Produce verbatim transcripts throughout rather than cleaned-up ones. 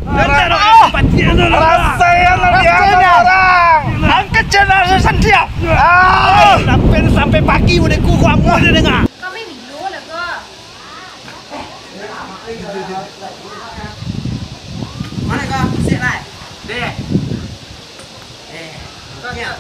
Rasanya lah biasa orang. Angkat channel saya sendiri. Ah, sampai sampai pagi udah ku gua mau dia dengar. Kami video lah kau. Mana kau? Sik lah. Deh. Eh, ya.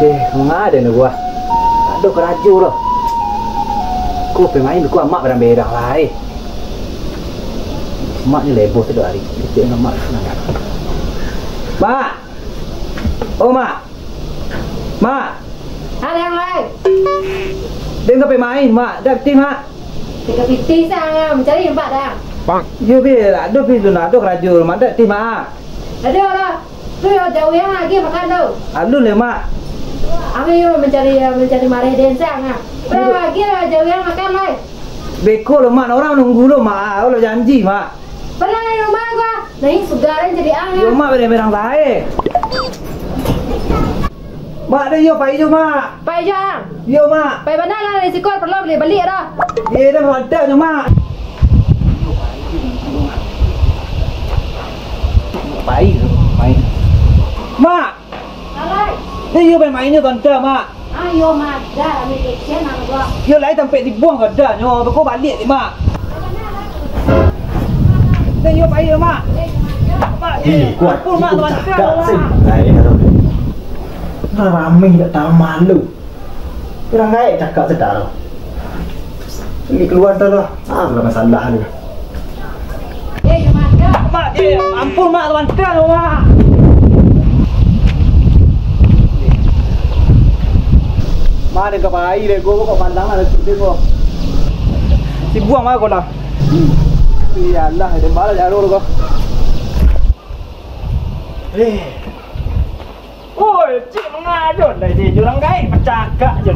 Eh, manga den ko ah. Ado karajo doh. Ko pemain ko amak barang-barang lai. Mak ni leboh tu dua hari. Kecek dengan mak senang. Mak! Oh, Mak! Mak! Ada yang lain? Den ka pemain, Mak. Dak ti, Mak. Tiga pitih sa, mancari nampak dah. Yo, Pi, ado, Pi, Luna, ado karajo, Mak, dak ti, Mak. Ado lah. Tu yo jauah yang lagi makan tu. Alun leh, Mak. Kami yo mancari, mancari mareh den sa, ah. Bro, lagi lah jauah yang makan lai. Beko lo, Mak, urang nunggu lo, Mak. Lo janji, Mak. Pernah di rumah gua, naik sugar jadi ang. Yo, Mak, berang-berang lai. Mak, dah yo, pai jo, Mak. Pai jo, ang. Yo, Mak. Pai bana lah dari siko, perlu baliak-baliak dah. Ye, dah, pada jo, Mak. Pai, pai. Mak. Alai. Dah yo, pai main jo tanta, Mak. Ayo, Mak, dah, ambil action, ang gua. Yo, lai tampek dibuang ka dah nyo, beko baliak ni, Mak. Dah yo, pai, Mak. Mak, eh, ampun, Mak, tanta, Mak. Lah rami dak tahu malu. Urang gaek cakak sadaro. Ni kaluar tu lah. Ah, lah masalah ni. Mak, eh, ampun, Mak, tanta, Mak. Mak, den ka pai deh, gua kok malang lah, den gua. Sibuang mah kau lah. Iyalah, dia malah jalur kau. Eh. Oi, cik mangajo lah, cik. Urang gaek bacakak je.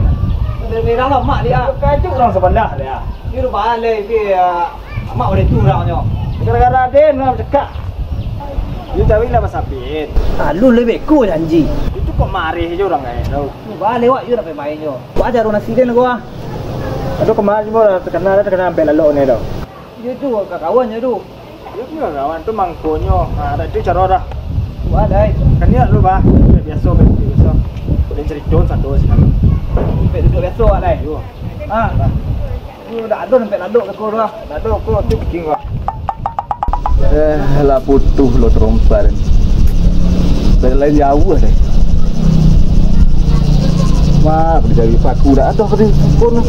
Merah-merah lah, Mak, dia. Kajuk urang sabalah dia. Ni rumah alai, pi, ah, Mak, udah tu urangnyo. Gara-gara den urang bacakak. Dia cari lah basabit. Alun lebih ko janji. Itu kok marah je urang gaek tau. Ni balik wak, you nak main jo. Wak aja nasi den ko ah. Aduh, kemarin cuma terkenal, terkenal sampai lalok ni tau. Yo tu, ka kawan je tu. Yo tu lah kawan tu mangkonyo. Ha, dak tu caro dah. Wah, dai. Kan ni lu bah. Biaso, biaso. Boleh cerita satu sih kan. Sampai duduk biaso, wak, dai. Yo. Ha. Bah. Tu dak ado sampai ladok ke ko tu lah. Dak ado ko tu bikin ko. Eh, lah putuh lo terompa ni. Dari lain jauh deh. Mak, dicari paku dak ado tadi. Pun.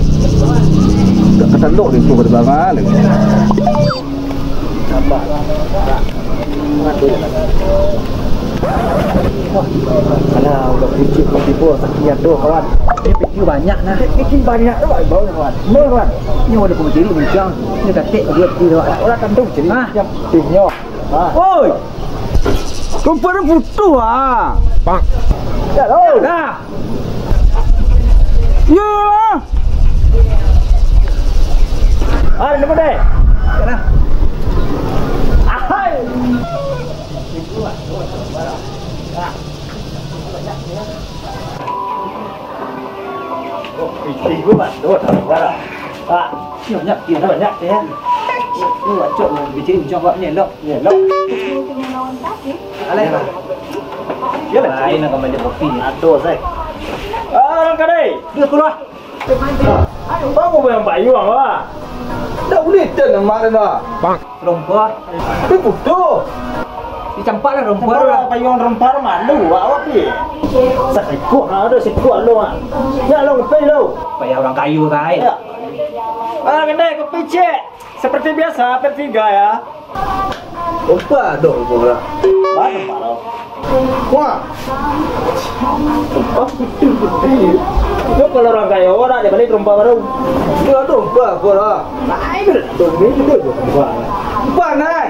Dak ketanduk di tu pada bangan. Sabar. Wah, alah, udah pucuk tiba-tiba sakit ado, kawan. Ini video banyak nah. Ini banyak tu, kawan. Mana, kawan? Ini udah pun jadi bincang. Ini katik buat di, kawan. Orang kandung jadi. Ah. Yang timnya. Ah. Oi! Kompor putuh ah. Bang. Ya, lo. Nah. Ya. Ah, ini mana? Sana. Ahai. Oh, pitih gua, Pak. Tuh, taruh barang. Pak, ini banyak, ini banyak, ya. Ini bacok, mau bikin ujung, Pak, ni elok. Ni elok. Alah, Pak. Dia lah, lain nak kembali kopi ni. Aduh, saya. Ah, orang kadai. Dia keluar. Bang, bayang bayuang lah. Tak boleh ten mak dia dah. Rompa. Tapi putuh. Dicampak lah rompa tu lah. Payuang rompa tu malu awak pi. Sakikuah ha, ada sikuah lu ah. Ya lu ngepe lu. Payah orang kayu kai. Ya. Ah, kedai kopi cek. Seperti biasa, per tiga ya. Rompa dok rompa lah. Mana rompa tau? Wah. Rompa putih-putih. Itu kalau orang kaya orang dia balik rompa baru. Itu ada rompa apa lah? Nah, ini dah tahu ni juga rompa. Rompa nai.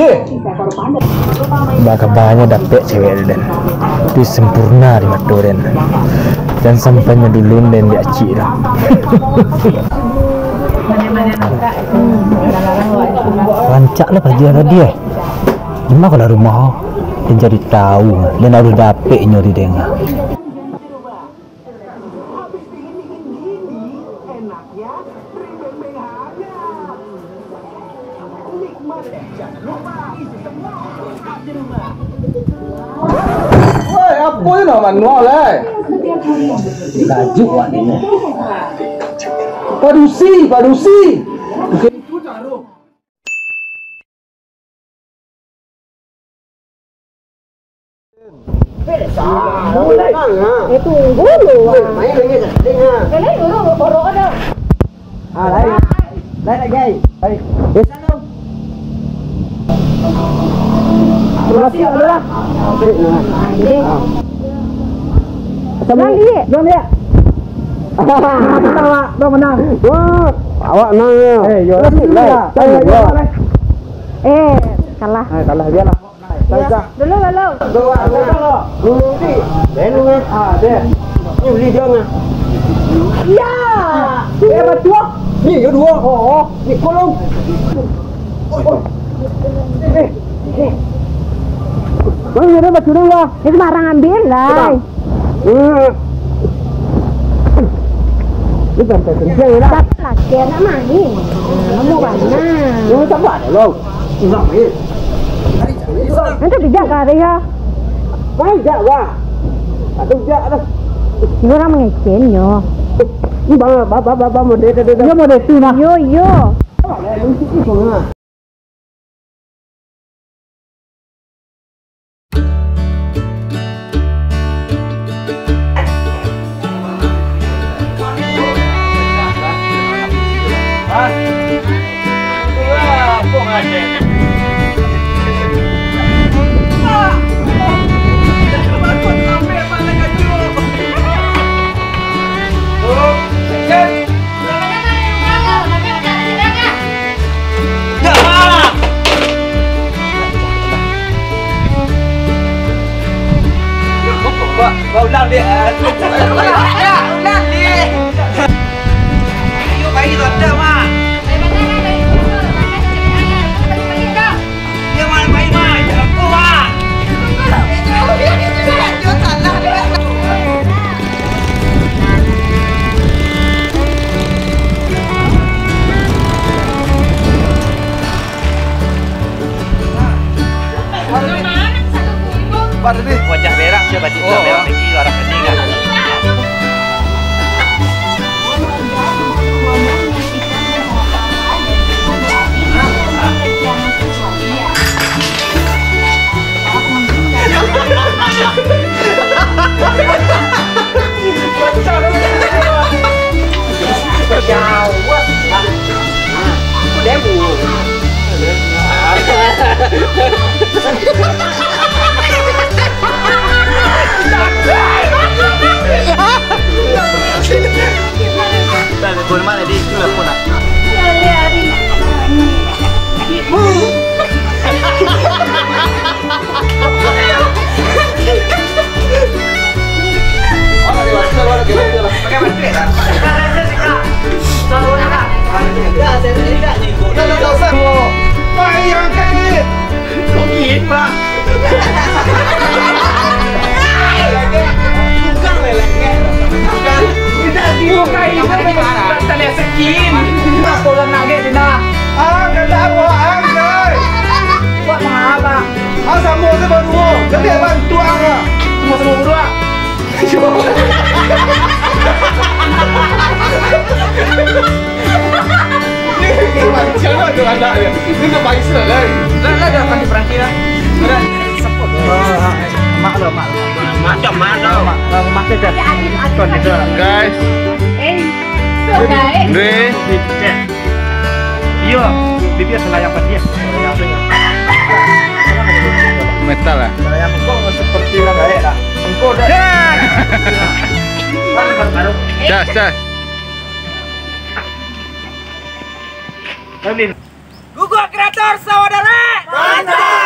Ih. Bakabanyo dapek cewek tu, Den. Tapi sempurna di mato, Den. Jan sampai nyo dulu, Den, di acik tu. Rancak lah paja tadi, eh. Di ma kalau rumah, oh? Den cari tahu, Den harus dapek nyo di Den. Woi, apo ni lah manual, eh? Tajuk awak ni. Padusi, padusi. Eh, tunggu lu, ah. Main lagi, tadi, ha. Eh, lain dulu, borok ada. Ah, lain. Lain lagi, ai. Lain. Eh, salam. Terima kasih, Abah. Ah. Assalamualaikum. Bang, dia. Bang, dia. Menang, Pak. Bang, menang. Wah, awak menang, ya. Eh, yo. Terima kasih, Bang. Lain. Eh, yo, yo, lain. Eh, kalah. Eh, kalah, biarlah. Iya. Dulu, dulu. Dulu, dulu. Dulu, ah. Ah, dia. Ni beli dia, nah. Iya. Eh, betul. Ni, yo, dua. Oh, oh. Ni, kolom. Eh, eh. Mana dia batu dulu, lah? Itu barang ambil, lah. Abang. Eh. Ini sampai kencang, lah. Tapi laki nak main. Kamu mana? Ini tak ada, lah. Nanti bijak ka ari ha. Bijak, wah. Tak bijak dah. Iyo, urang mangecek nyo. Ni bang, bang, bang, bang, bang, model, model, model. Iyo, model tu nah. Iyo, iyo. Awak lah, lucu ni, bang, ah. Ba ulang, Dek. Ya, ulang, Dek. Ayo, pai, Tante, Mak. Iyo, Mak, pai, Mak. Jan lupo, Mak. Wajah berak, cubo batik berak lagi, urang kening ah. Telepon mana, Dik? Telepon nak. Ah, kata apo, Ang, ai? Buat mangapa? Ah, samo se baduo. Jadi, bantu Ang, ah. Samo-samo baduo, ah. Ini macam mana tu anak dia? Ini nak baik sudah, kan? Dah, dah, dah, pakai perangki dah. Dah, support. Ah, ah, mak lo, mak lo. Macam mana? Mak, mak, mak, mak, mak. Guys. Eh, so, guys. Dre. Iyo, bibia salayang padi. Metal lah. Salayang kau seperti urang gaek lah. Engkau dah. Dah. Cas, cas. Guguak Kreator, saudara. Mantap.